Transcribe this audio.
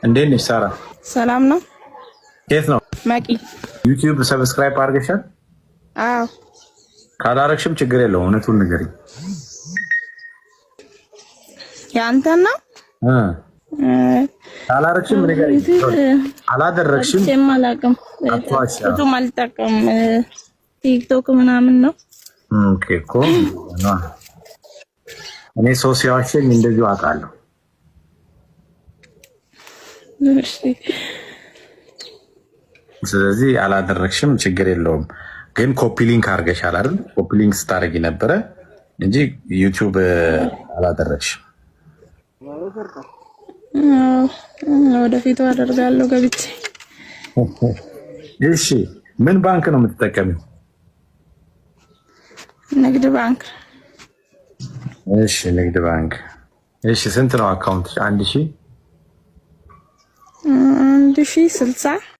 እንዴት ነሽ ሳራ? ሰላም ነው። የት ነው? መቂ። YouTube subscribe አድርገሻል? አዎ። ካላረግሽም ችግር የለውም። እውነቱን ንገሪኝ። ያንተን ነው? ካላረግሽም ንገሪኝ። አላደረግሽም? አላውቅም፣ ብዙም አልጠቀምም። TikTok ምናምን ነው። Okay እኮ እኔ ሰው ሲዋሸኝ እንደዚሁ አውቃለሁ። ስለዚህ አላደረግሽም፣ ችግር የለውም። ግን copy link አድርገሻል አይደል? Copy link ስታደርጊ ነበረ እንጂ YouTube አላደረግሽም። ወደፊቱ አደርጋለሁ ገብቼ። እሺ፣ ምን ባንክ ነው የምትጠቀሚው? ንግድ ባንክ። እሺ፣ ንግድ ባንክ። እሺ፣ ስንት ነው account? 1000 1060።